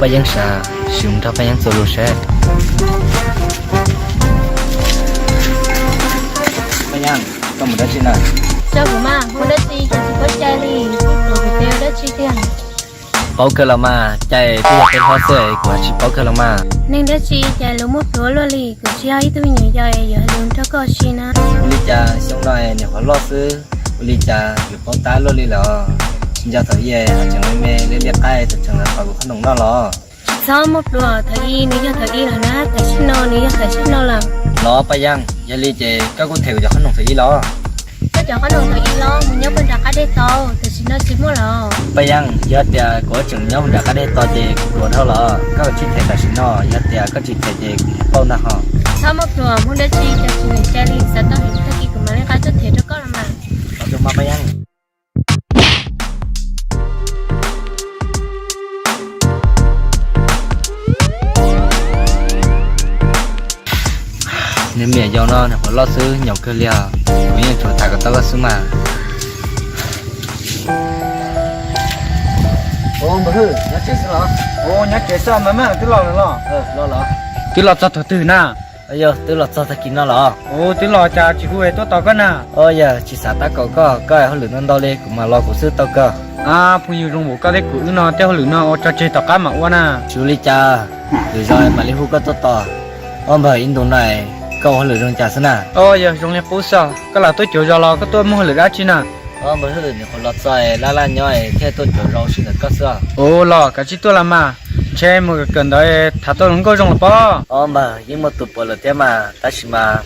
Paj Yeeb sav, sim mus nrog Paj Yeeb txuas lus seb. Paj Yeeb, koj mus dab tsi na? Tso kuv mas, mus dab tsi cas tsis paub cai li, kuv tsis paub dab tsi tiag. Paub kawg los mas, cai twb yog peb hlob xwb kuv tsis paub kawg los mas. Neeg dab tsi cas luag muaj pluav luaj li, kuv tsis yog ib tug me nyuam yaus yuav hais lus nrog koj ua si na. Ua li cas xyoo no nyuam qhuav loj xwb, ua li cas yuav paub tab luaj li lawm? Tsis nco thaum ub ho tseem me me liab liab qaib tseem los thov kuv qhob noom noj los? Tsis txhob muaj pluav, thaum ub nws yog thaum ub lawm na, tam sim no nws yog tam sim no lawm. Los Paj Yeeb, yog li ces koj kuj them kuv cov qhob noom thaum ub los? Koj cov qhob noom thaum ub los mus nyob puag nram qab dej tau, tam sim no tsis muaj los. Paj Yeeb, yog tias kuv tseem nyob puag nram qab dej tau ces kuv pluav dhau los, koj tsis them tam sim no, yog tias koj tsis them ces kuv pauj ntag ho. Txhob muaj pluav, mus dab tsi cas tsis nco cai li, xav tau heev, tag kis kuv mam li nqa tuaj them rau koj los mas. Los tus mas Paj Yeeb. Nws me nyuam yaus no nws nyuam qhuav loj xwb nyaum kawg li os, kuv yeej tsuas tham kom tau koj xwb mas. Ua npawg Hwj, nyob tsev xwb los? Ua nyob tsev xwb mas, mas twb los lawm los? Twb los txog thaum twg na? Yog twb los txog tag kis no los? Ua twb los cas tsis hu tuaj tos koj na? Yog tsis xav tab kaum koj, koj hauj lwm ntau ntau li kuv mam los kuv xwb tau koj. Phooj ywg zoo npaum koj thiab kuv wb no tej hauj lwm no ua tso tseg tom qab mam ua na. Tsis ua li cas, lwm zaus mam li hu koj tuaj tos. Ua npawg, ib ntus no koj ua hauj lwm zoo cas xwb na? Yog zoo li qub xwb, koj lam tuaj cuag zos los koj tuaj muaj hauj lwm dab tsi na? Ua npawg Hwj, nyuam qhuav los txog laj laj nyob thiaj tuaj cuag zos ua si ntawm koj xwb. Ua los kav tsij tuaj los mas, ntshe mus kawm ntawv tham tau hluas nkauj zoo los pob. Ua npawg, yeej muaj tus puav lawm thiab mas, tab sis mas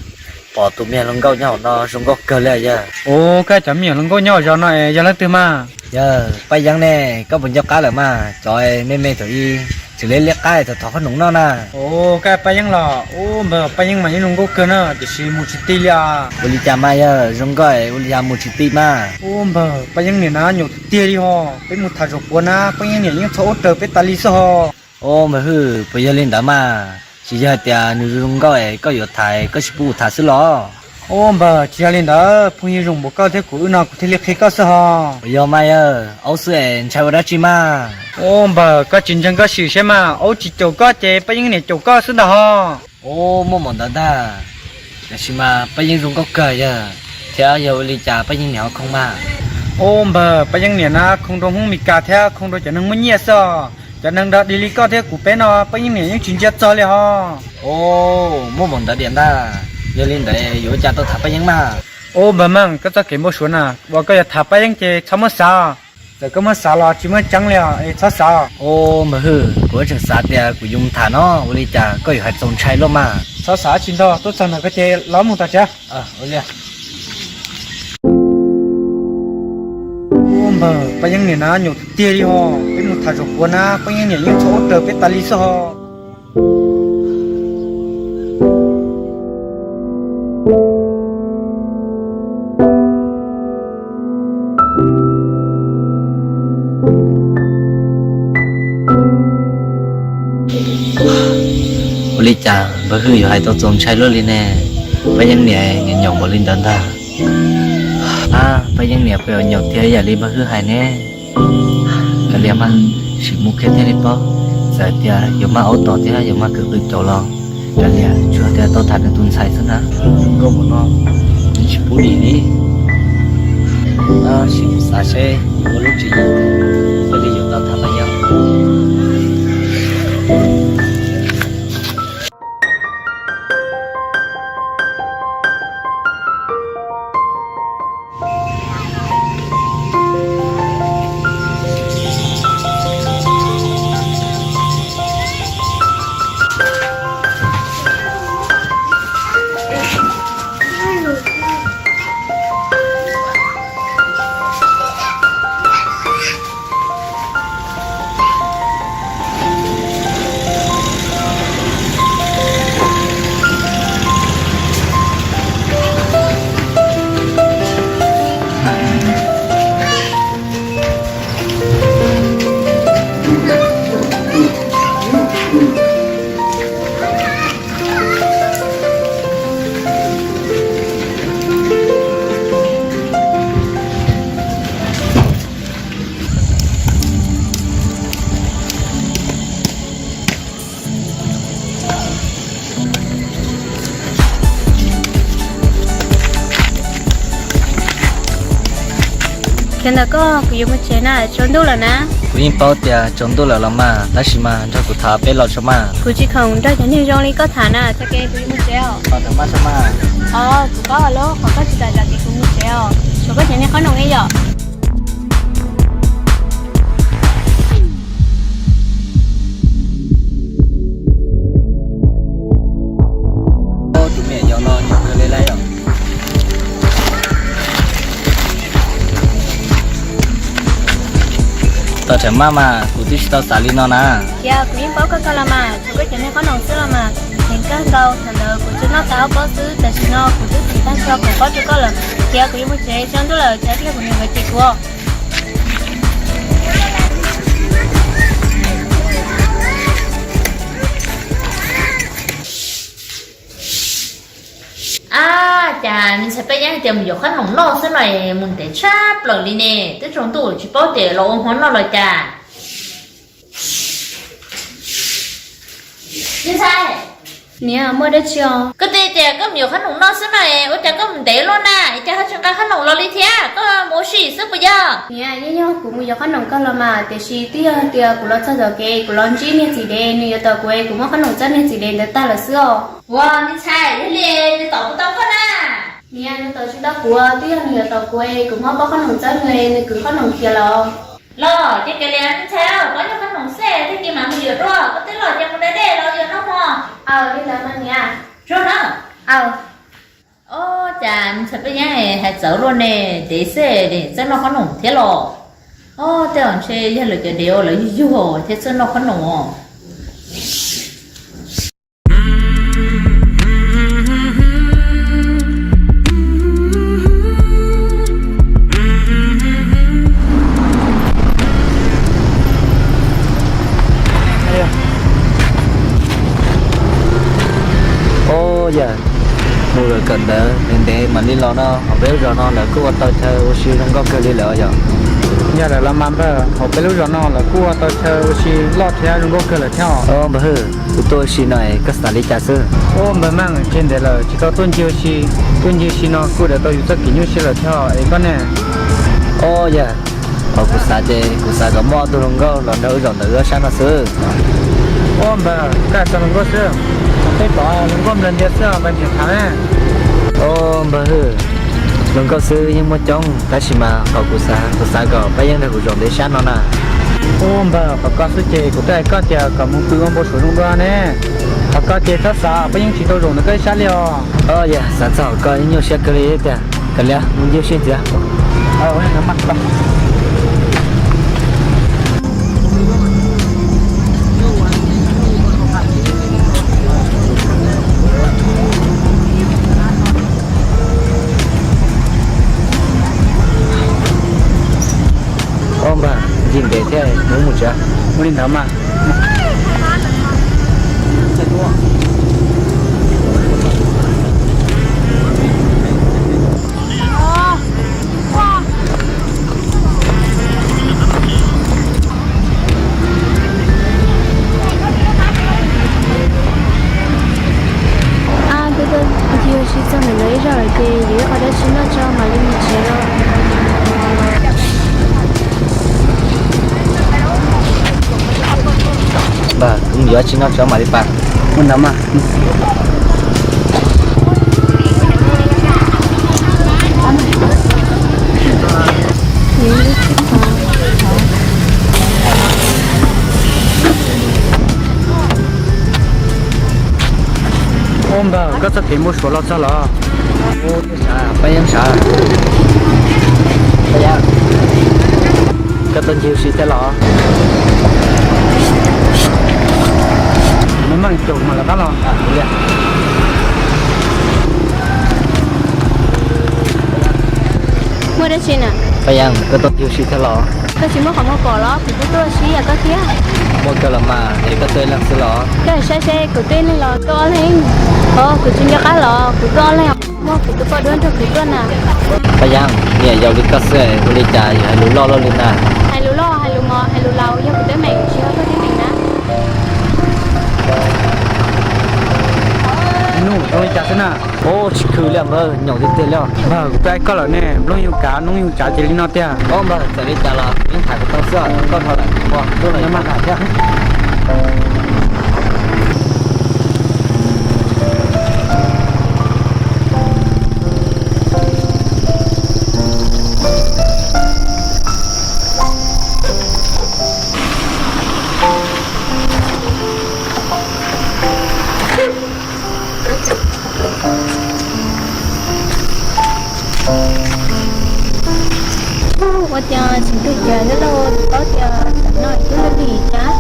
pom tus me nyuam hluas nkauj nyob hauv no zoo nkauj kawg li yawg. Ua koj cov me nyuam hluas nkauj nyob hauv zos no es yog leej twg mas? Yog Paj Yeeb ne, koj puas nco qab lawm mas, cov me me thaum ub tseem liab liab qaib thaum thov qhob noom noj na. Ua koj Paj Yeeb los? Ua npawg, Paj Yeeb mas yeej zoo nkauj kawg na, tiam sis mus tsis ti li os. Ua li cas mas yawg, zoo nkauj ua li cas mus tsis ti mas? Ua npawg, Paj Yeeb niam na nyuam tiag tiag li ho, peb mus tham zaum puav na Paj Yeeb niam yeej txhob ua raws peb tas li xwb ho. Ua npawg Hwj, puas yog li ntawd mas? Tsis yog hais tias nws zoo nkauj es koj yuav tham koj tsis pub kuv tham xwb los? Ua npawg, tsis yog li ntawd, phooj ywg zoo npaum koj thiab kuv wb no kuv thiaj li qhia koj xwb ho. Puas yog mas yawg? Aub xwb es ntshai ua dab tsi mas? Ua npawg, koj tsis ntseeg koj sim saib mas, aub tsis caum koj ces Paj Yeeb niam caum koj xwb ntag ho. Ua, muaj npaum ntawd ntag. Tiam sis mas Paj Yeeb zoo nkauj kawg yawg, thiab yog ua li cas Paj Yeeb niam ho khoo mas? Ua npawg, Paj Yeeb niam na khoo rau Hmoob Mes Kas thiab khoo rau cov neeg muaj nyiaj xwb os. Cov neeg dog dig li koj thiab kuv peb no Paj Yeeb niam yeej tsis ntsia txog li ho. Ua, muaj npaum ntawd diam ntag. Yog li ntawd yuav ua cas tau tham Paj Yeeb mas? Ua npawg Meej, koj txoj kev npau suav na, uas koj yuav tham Paj Yeeb ces txhob muab xav. Txawm koj muab xav los tsis muaj tseeb li os, es txhob xav. Ua npawg Hwj, kuv tseem xav tias kuv yuav mus tham no, ua li cas koj yuav hais txaus ntshai luaj mas? Txhob xav tsis ntau, tuaj txog ntawm koj ces los mus tham tsev. Ua npawg, Paj Yeeb niam na nyuam tiag li ho, peb mus tham zaum puav na Paj Yeeb niam yeej txhob ua raws peb tas li xwb ho. Ua li cas npawg Hwj yuav hais tau txaus ntshai luaj li ne? Paj Yeeb niam nyaum nyaum npaum li ntawd ntag. Ab, Paj Yeeb niam puas yuav nyaum tiag yam li npawg Hwj hais ne? Kav liam mas, sim mus kiag thiaj li paub. Txawm tias yuav mag aub tom thiab yuav mag kwv qw caum los kav liam, tsuas tias tau tham nws tus ntxhais xwb na. Zoo nkauj mus no, nws tsis pub dim li. Sim xav seb ua lub tswv yim thiaj li yuav tau tham Paj Yeeb. Cov ntawm koj, kuv yuav mus tsev na, tsaus ntuj lawm na. Kuv yeej paub tias tsaus ntuj lawm los mas, tab sis mas nrog kuv tham peb los tso mas. Kuv tsis khoom nrog cov neeg zoo li koj tham na, tag kis kuv yuav mus tsev os. Os, kuv paub lawm, qhov koj tsis kam zam ces kuv mus tsev os. Tshuav koj cov niag qhob noom ib yam. Tus me nyuam yaus no nyob kawg li lawm. Tau tseem maj mas kuv twb tsis tau xav li no na. Tias kuv yeej paub koj kawg los mas, tshuav koj cov niag qhob noom xwb los mas. Heev kawg nkaus, thaum ntawd kuv tsuas noj tau ob pob xwb, tam sim no kuv twb txiv tag nrho kaum pob rau koj lawm. Tias kuv yuav mus tsev, tsaus ntuj lawm, tsam ib pliag kuv niam nkawd cem kuv. Ab, cas me ntxhais Paj Yeeb hais tias mus yuav qhob noom noj xwb no es mus ntev tshaj plaws li ne, twb tsaus ntuj tsis paub tias los ua hmo noj los cas. Me ntxhais, niam, muaj dab tsi os? Koj twb tias koj mus yuav qhob noom noj xwb no es ua cas koj mus ntev luaj na, es cas ho tsis nqa qhob noom los li thiab, koj mus ua si xwb puas yog? Niam, yeej yog kuv mus yuav qhob noom kawg los mas, tiam sis twb yog tias kuv los txog tom kev kuv los ntsib niag txiv dev, nws yuav tom kuv es kuv muab qhob noom txawb niag txiv dev ntawd tag lawm xwb os. Ua, me ntxhais, yog li nws tom puas tau koj na? Niam, nws tom tsis tau kuv, twb yog nws yuav tom kuv es kuv muab pob qhob noom txawb nws es nws kwv qhob noom khiav lawm. Los ces kav liam me ntxhais, pob nyuag qhob noom xwb, tag kis mam mus yuav dua, koj twb los ces mus da dej los yuav noj hmo. Aws, li ntawd mas niam. Zoo na. Aws. Ob, cas me ntxhais Paj Yeeb hais txawv luaj ne, dev xwb txawj noj qhob noom thiab los. Ob, tej zaum ntshe yog lawv cov dev uas lawv yug yug thiab txawj noj qhob noom os. Ob, yam mus lawm kawm ntawv ntev ntev mam li los no, hauv peb lub zos no lawv kuj ua tau chaw ua si zoo nkauj kawg li lawm os yom. Yog lawm los mas npawg, hauv peb lub zos no lawv kuj ua tau chaw ua si loj thiab zoo nkauj kawg lawm thiab os. Ob npawg Hwj, kuv tuaj ua si no es koj xav li cas xwb? Ob npawg Meej, ntshe ntev lawm tsis tau tuaj ncig ua si, tuaj ncig ua si no kuj daws tau yus txoj kev nyuaj siab lawm thiab os, es koj ne? Ob yam, qhov kuv xav ces kuv xav kom muaj ob tug hluas nkauj los nrog wb zaum ntawm wb ob sab no xwb. Ob npawg, koj hais txog hluas nkauj xwb, tej pom hluas nkauj nplawg ntias xwb os npawg, tseem tham na. Ob npawg Hwj, hluas nkauj xwb yeej muaj coob tab sis mas qhov kuv xav, kuv xav kom Paj Yeeb nrog kuv zaum ntawm ib sab no na. Ob npawg, qhov ko xwb ces kuv twb hais koj tias kom mus pw ua npau suav zoo dua ne. Qhov ko ces txhob xav, Paj Yeeb tsis tau zaum ntawm koj ib sab li os. Ob yam, xav txog qhov ko yeej nyuaj siab kawg li tiag. Kav liam, mus ncig ua si ntxiv. Ob npawg, ncig ntev thiab, mus mus tsev. Ua li ntawd mas. Ab, twb tuaj ncig ua si txog ntawm no ib zaug lawm ces yuav ib qho dab tsi noj tso mam li mus tsev no. Npawg, kuv mus yuav dab tsi noj tso mam li pais. Ua ntawd mas. Ua npawg, koj txoj kev npau suav los txog los? Pab Yeeb sav, Pab Yeeb, koj tuaj ncig ua si thiab los? Nws meej caum mas lawv qab los. Muaj dab tsi na? Pab Yeeb, koj tuaj ncig ua si thiab los? Koj tsis muaj qhov muag pom los? Kuv twb tuaj ua si ib yam koj thiab. Muaj kawg los mas, es koj tuaj ib leeg xwb los? Koj saib seb, kuv tuaj ib leeg los koj ob leeg? Os, kuv tsis nco qab los, kuv tuaj ob leeg. Muaj kuv tus poj duab nrog kuv tuaj na. Pab Yeeb, niam yau li koj xwb ua li cas yuav hais lus loj loj li na? Hais lus loj, hais lus mos, hais lus laus, yog kuv teeb meem tsis yog koj teeb meem na. Nus, zoo li Cas xwb na? Ub, tsis khw li npawg, nyaum tiag tiag li os. Npawg, kuv tuaj ib koj lawm ne, nplooj yug kav noob yug tsav ces li no tiag. Ub npawg, txawm li cas los kuv yeej hais kom tau xwb os, koj dhau lawm kuv ua ntuj los yog npawg thiab. Ua cas tsis ntuj ces lub lauj paub tias tam no twb lig lig cas.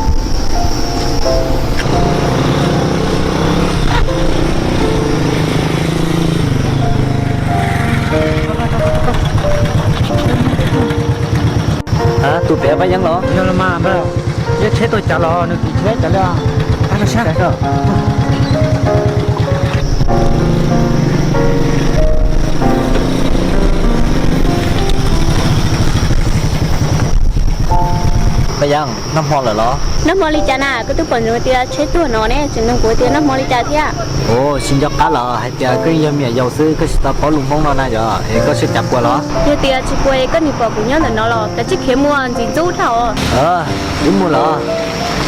Tus pem Paj Yeeb los? Yog los mas npawg, yog tsheb tuaj cas los nws tim tsheb cas li. Paj Yeeb, noj hmo lawm los? Noj hmo li cas na? Koj twb pom ntsoov tias tsheb tuaj no ne, tseem nug kuv tias noj hmo li cas thiab. Ua, tsis nco qab los hais tias koj yog me nyuam yaus xwb, koj tsis tau paub lus Hmoob no na yog es koj tseem cas puas los? Yog tias tsis puas koj nim pom kuv nyob ntawm no los kav tsij khiav mus, ntxim ntxub dhau os. Wb mus los,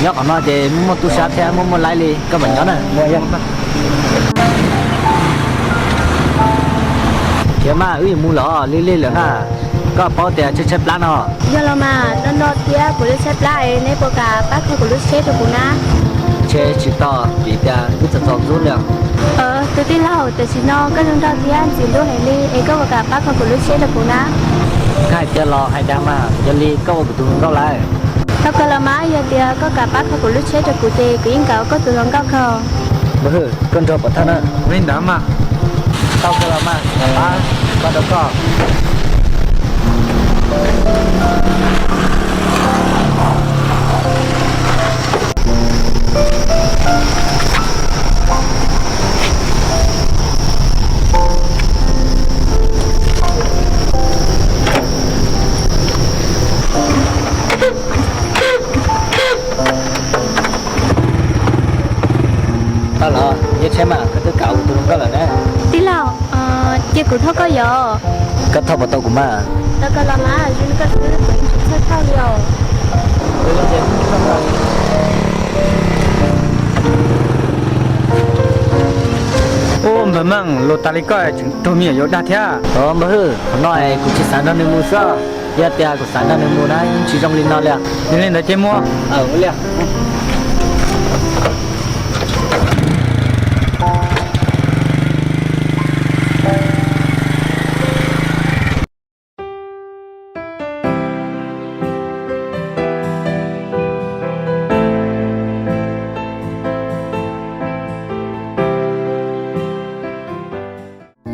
nyob qhov no ces muaj muaj tub sab thiab muaj muaj laib li, koj mam nyob na. Khiav mas, wb yuav mus los, lig lig lawm na. Koj paub tias tshaib tshaib plab no. Yog los mas, noj noj thiab kuv lub tshaib plab es neb puas kam pab kho kuv lub tsheb rau kuv na? Ntshe tsis tau, vim tias wb txom txom ntxub li. Tus tij laug, tam sim no koj zoo nraug thiab ntxim hlub heev li es koj puas kam pab kho kuv lub tsheb rau kuv na? Koj hais tias los hais dag mas, yog li koj ua kuv tus hluas nkauj lawm. Tau kawg los mas, yog tias koj kam pab kho kuv lub tsheb rau kuv ces kuv yeej kam ua koj tus hluas nkauj kawg. Npawg Hwj, koj nrog pov thawj na. Ua li ntawd mas. Tau kawg los mas, pab, pab rau koj. Tau los, yog tsheb mas koj twb kam ua tus hluas nkauj lawm na. Tij laug, cia kuv thauj koj yom. Koj thauj puas tau kuv mas? Tau kawg los mas, zoo li koj xwb kuv yeej tsis txhawj thauj li os. Ub, npawg Meej, luag tas li koj tseem raug me nyuam yaus dag thiab. Npawg Hwj, qhov no kuv tsis xav nrog nws mus xwb. Yog tias kuv xav nrog nws mus na yeej tsis zoo li no li. Yog li ntawd ces mus.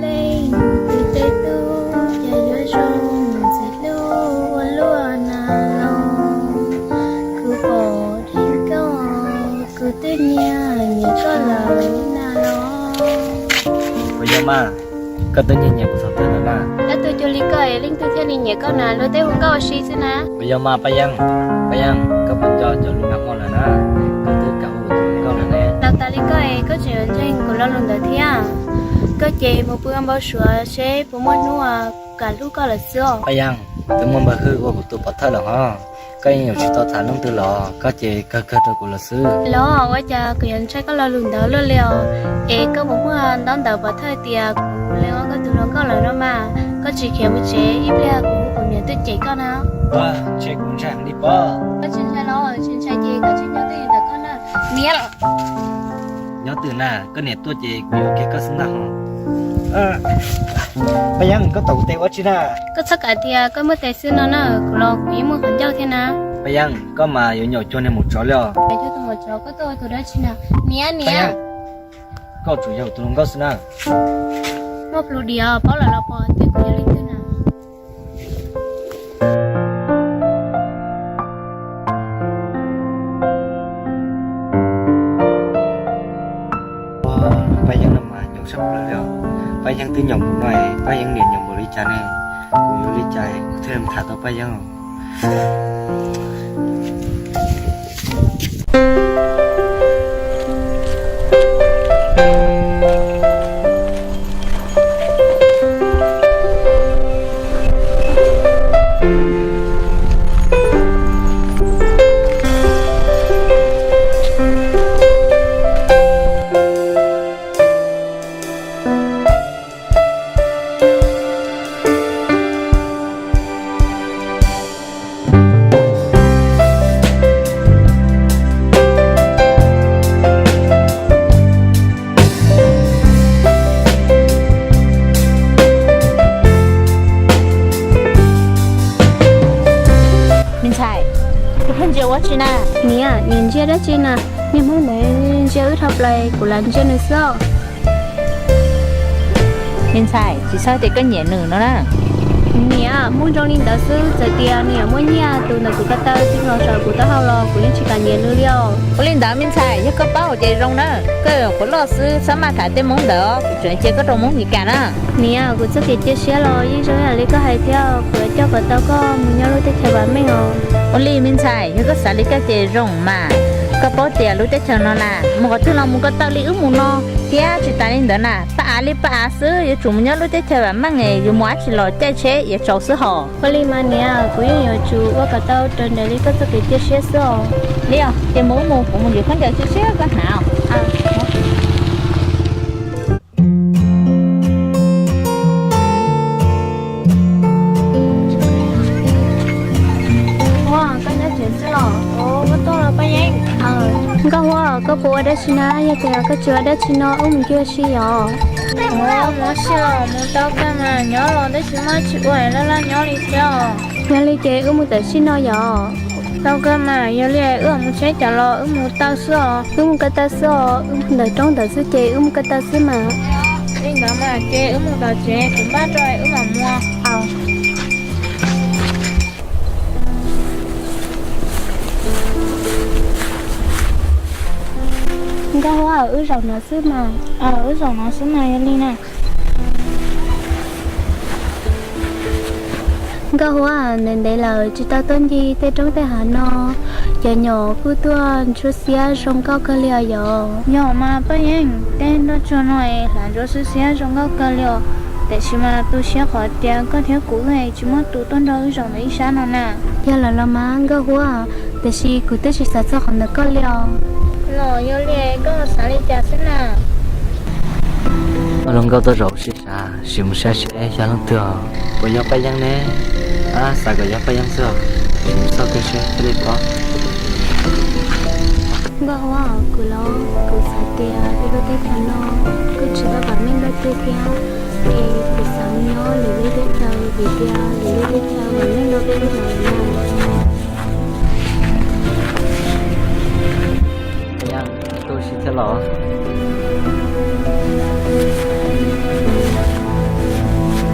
Leej twg tej tub ces yuav zoo mus ntxiv hlub ua luaj na los. Kuv pom dheev koj, kuv twb nyiam nyiam koj lawm na los. Puas yog mas, koj twb nyiam nyiam kuv txog tag lawm na. Tab tus cuag li koj es leej twg thiaj li nyiam koj na, luag tej hu nkauj ua si xwb na. Puas yog mas Paj Yeeb? Paj Yeeb, koj puas nco cov lus nag hmo lawm na? Koj twb kam ua kuv tus hluas nkauj lawm ne. Tau tas li koj es koj tseem yuav ntseeg kuv lo lus ntawd thiab. Koj ces mus pw ua npau suav seb puas muaj hnub uas kuv kam hlub koj lawm xwb os. Paj Yeeb, twb muaj npawg Hwj ua kuv tus pov thawj lawm hos, koj yeej yuav tsis tau tham leej twg los? Koj ces kawg kawg rau kuv lawm xwb. Los ua cas kuv yuav ntseeg koj lo lus ntawd luaj li os? Es koj puas muaj ntaub ntawv pov thawj tias kuv leej ua koj tus hluas nkauj lawm no mas? Koj tsis khiav mus tsev ib pliag kuv hu kuv niam tuaj cem koj na. Ntshe kuv ntshai heev li pob. Koj tsis ntshai los tsis ntshai ces koj tsis nyob twj ywm ntawm koj na. Niam, nyob twj ywm na, koj niam tuaj ces kuv yuav kiag koj xwb ntag hos. Paj Yeeb, koj tom kuv tes ua tsi na? Koj txhob kam tias koj muaj tes xwb no na, kuv los kuv yeej muaj qhov ncauj thiab na. Paj Yeeb, koj mas yuav nyaum cuag niag maum tsov li os. Koj tuaj ua tus dab tsi na? Niam, niam. Koj tsuas yog tus hluas nkauj xwb na. Muaj plhus diam, paub lawm los pom tias kuv yog leej twg na. Paj Yeeb no mas nyaum sab plaws li os. Paj Yeeb twb nyaum npaum no, Paj Yeeb niam nyaum npaum li cas ne? Kuv yuav li cas kuv thiaj li tham tau Paj Yeeb? Dab tsi na, niag Hmoob ntawd ntsia wb dhau plaws kuv lam ntsia nws xwb. Me ntxhais, tsis txhob tias koj nyiam nws no na. Niam, Hmoob zoo li ntawd xwb, txawm tias nws yuav muaj nyiaj tus ntawm kuv ko taw txij los saum kuv taub hau los kuv yeej tsis kam nyiam nws li os. Ua li ntawd me ntxhais, yog koj paub ces zoo na, koj yuav qhuav loj xwb txhob maj tham tej Hmoob ntawd os, kuv tseem cia koj rau Hmoob Meskas na. Niam, kuv txoj kev cia siab los yeej zoo ib yam li koj hais thiab, kuv yuav coj kom tau koj mus nyob lub teb chaws vam meej os. Ua li me ntxhais, yog koj xav li koj ces zoo mas. Koj paub tias lub teb chaws no na, mus qhov twg los mus ko taw li wb mus no, thiab tsis tas li ntawd na, paj av li paj av xwb, yuav tsum mus nyob lub teb chaws vam meej es yus mus dab tsi los caij tsheb iav tsaus xwb hos. Ua li mas niam, kuv yeej yuav tsum ua kom tau raws nraim li koj txoj kev cia siab xwb os. Li os, ces mus wb mus, kuv mus yuav khaub ncaws siab siab koj hnav os. Huab, koj nyob tsev xwb los? Koj tuaj los Paj Yeeb? Nkauj Huab, koj puas ua dab tsi na? Yog tias koj tsis ua dab tsi no wb mus ncig ua si os. Mus ua si los mus tau kawg mas, nyob los tab sis muaj tsis ua laj laj nyob li thiab os. Yog li ces wb mus tam sim no yom? Tau kawg mas, yog li wb mus tsheb cas los wb mus taw xwb os. Wb mus ko taw xwb os, wb mus ntawm roob ntawd xwb ces wb mus ko taw xwb mas. Li ntawd mas ces wb mus tom tsev, kuv npaj rau wb mam mus. Nkauj Huab, wb zaum no xwb mas. Wb zaum no xwb mas, yog li na. Nkauj Huab, ntev ntev lawm tsis tau tuaj ncig tej roob tej hav no, cov nyom kuj tuaj ntsuab xiab zoo nkauj kawg li os yom. Yog mas Paj Yeeb, tej nroj tsuag no es hlav ntsuab xiab xiab zoo nkauj kawg li os. Tiam sis mas tu siab qhov tias koj thiab kuv wb tsis muaj tus tuaj nrog wb zaum ntawm ib sab no na. Yog lawm los mas Nkauj Huab, tiam sis kuv twb tsis xav txog qhov ntawm koj li os. Los yog li koj xav li cas xwb na? Ua luag nkauj tuaj zaum sib sab, sim mus saib seb xyov leej twg os. Puas yog Paj Yeeb ne? Xav kom yog Paj Yeeb xwb os. Sim mus xauj kiag seb thiaj li paub. Nkauj Huab, kuv los kuv xav tias peb lub teb chaws no kuj tsis tau vam meej dab tsi thiab, es kuv xav mus nyob lwm lub teb chaws vim tias lwm lub teb chaws vam meej dua peb lub no na. Paj Yeeb, koj tu siab thiab los?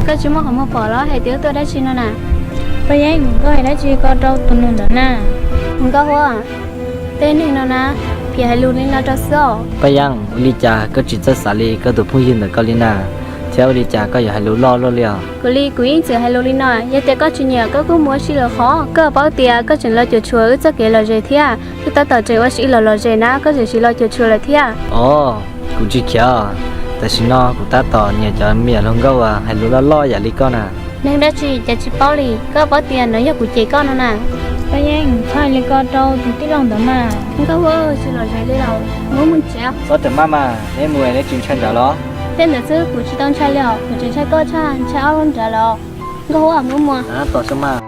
Koj tsis muaj qhov muag pom los hais tias wb tuaj dab tsi no na? Paj Yeeb, koj hais dab tsi ko rau tus nus ntawd na? Nkauj Huab, tej neeg no na, phim hais lus li no rau xwb os. Paj Yeeb, ua li cas koj tsis txawj xav li koj tus phooj ywg ntawm koj li na? Thiab ua li cas koj yuav hais lus loj luaj li os? Kuv li kuv yeej txwm hais lus li no, yog tias koj tsis nyiam koj kuj mus ua si lawm qhov. Koj puas paub tias koj tseem los cuam tshuam wb txoj kev lom zem thiab, wb tab tom tseem ua si los lom zem na koj tseem sim los cuam tshuam lawm thiab. Os, kuv tsis khiav, tam sim no kuv tab tom nyiam cov me nyuam hluas nkauj uas hais lus loj loj yam li koj na. Neeg dab tsi cas tsis paub li, koj paub tias no yog kuv cem koj no na. Paj Yeeb, txhob hais li ko rau tus tij laug ntawd mas. Nkauj Huab, tsis lom zem li lawm, mus mus tsev. Txhob rawm maj mas, neb mus neb tsis ntshai nrad los? Tej ntawd xwb kuv tsis tau ntshai li os, kuv tseem ntshai koj tshaj ntshai ob lub nrad lawm. Nkauj Huab, mus mus. Tos mas.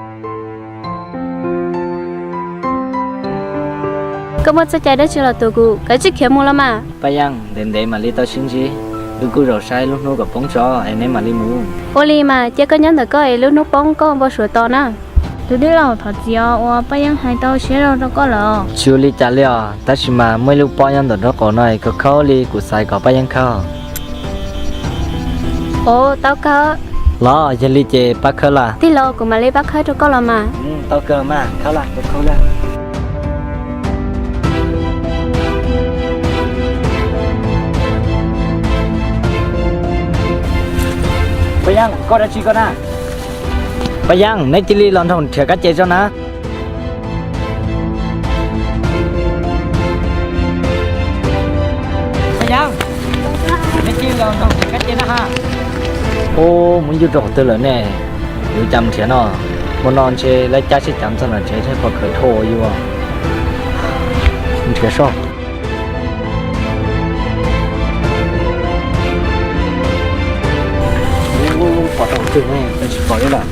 Koj muaj txoj cai dab tsi los tuav kuv, koj tsis khiav mus los mas. Paj Yeeb, ntev ntev mam li tau sib ntsib, wb kuj zaum saib lub hnub kom poob tso es neb mam li mus. Ua li mas, cia koj nyob ntawm koj es lub hnub poob koj npau suav tos na. Tus tij laug, thov txim os uas Paj Yeeb hais tau siab zog rau koj lawm. Tsis ua li cas li os, tab sis mas muaj ib lub pob nyob ntawm nraub qaum no es khaub khaub li kuv xav kom Paj Yeeb khawb. Ua, tau kawg. Los yog li ces pab khawb las. Tij laug, kuv mam li pab khawb rau koj los mas. Tau kawg mas, khawb las, khawb las. Paj Yeeb, koj dab tsi koj na? Paj Yeeb, neb cia li los nrog nrhiav kab ces tso na. Paj Yeeb, neb cia li los nrog nrhiav kab ces na ha. Ub, muab ncuj rau qhov twg lawm ne? Yuav cas mus nrhiav no? Hmo no ntshe lawv cab sib cav txog nram tsev thiab pom khawv dhau ua yus. Mus nrhiav soj. Pom rau qhov twg ne, tsis pom li lawm.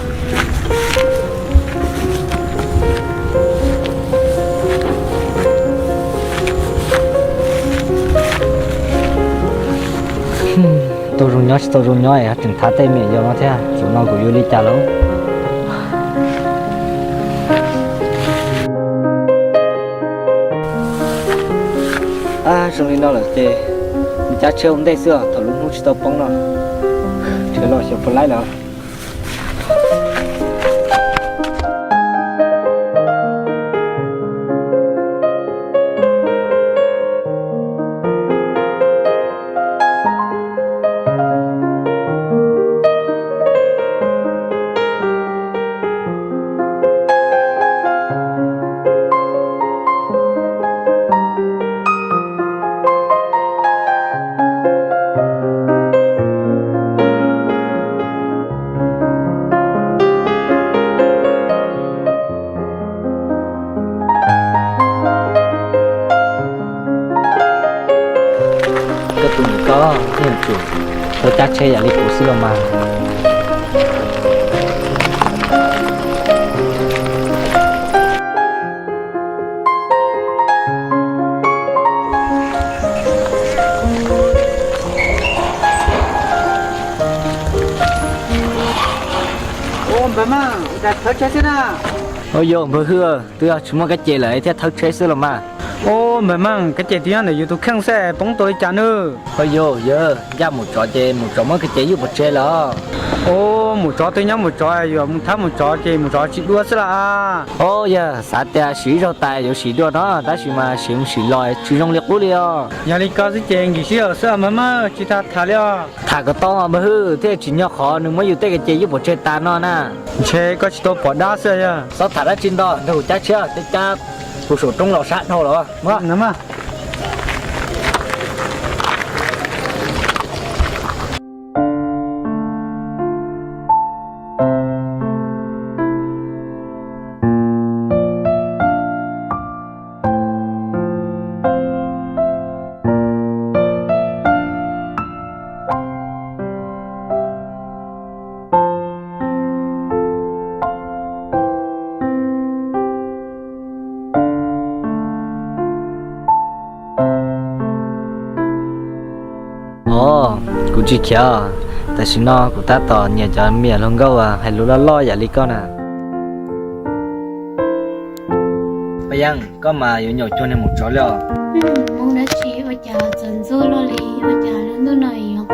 Tau zoo nyob tsis tau zoo nyob es tseem thab tej me nyuam yaus no thiab, zaum no kuv yuav li cas lauj? Zoo li no lawm ces mus cav tsheb ua ntej xwb os, thaum lub hnub tsis tau poob no. Tsheb los xyov puas laib lawm. Koj tus niam koj thiaj yuav tsum tau cab tsheb yam li kuv xwb los mas. Ua npawg Meej, cas thawb tsheb xwb na? Ua yog npawg Hwj, twb yog tsis muaj kab ce lawm thiaj thawb tsheb xwb los mas. Ua npawg Meej, kab ce twb nyob ntawm yus tus kheej xwb, poob tau li cas nawb? Ua yog yawg, ncaj mus tsov ces mus tsov muab kab ce yuj pov tseg lawm. Ua mus tsov twb nyob mus tsov, yuav mus thab mus tsov ces mus tsov tsis dua xwb las. Ua yog xav tias siv ib zaug tas yuav siv dua no, tab sis mas siv mus siv los tsis zoo li qub li os. Yog li ko xwb ces nkim sij hawm xwb npawg Meej, tsis tham tham li os. Tham kom tau npawg Hwj, thiaj tsis nyog qhov nws muab yus tej kab ce yuj pov tseg tas no na. Ntshe koj tsis tau pom dab xwb yog. Txhob tham dab tsi ntau, nrog kuv cab tsheb, cab cab kuv saum roob los sab dhau lawm. Os, kuv tsis khiav. Tam sim no kuv tab tom nyiam cov me nyuam hluas nkauj uas hais lus loj loj yam li koj na. Paj Yeeb, koj mas yuav nyaum cuag niag maum tsov li os. Hmoob dab tsi ua cas txawm ntxub luaj li, ua cas lub ntuj no yuav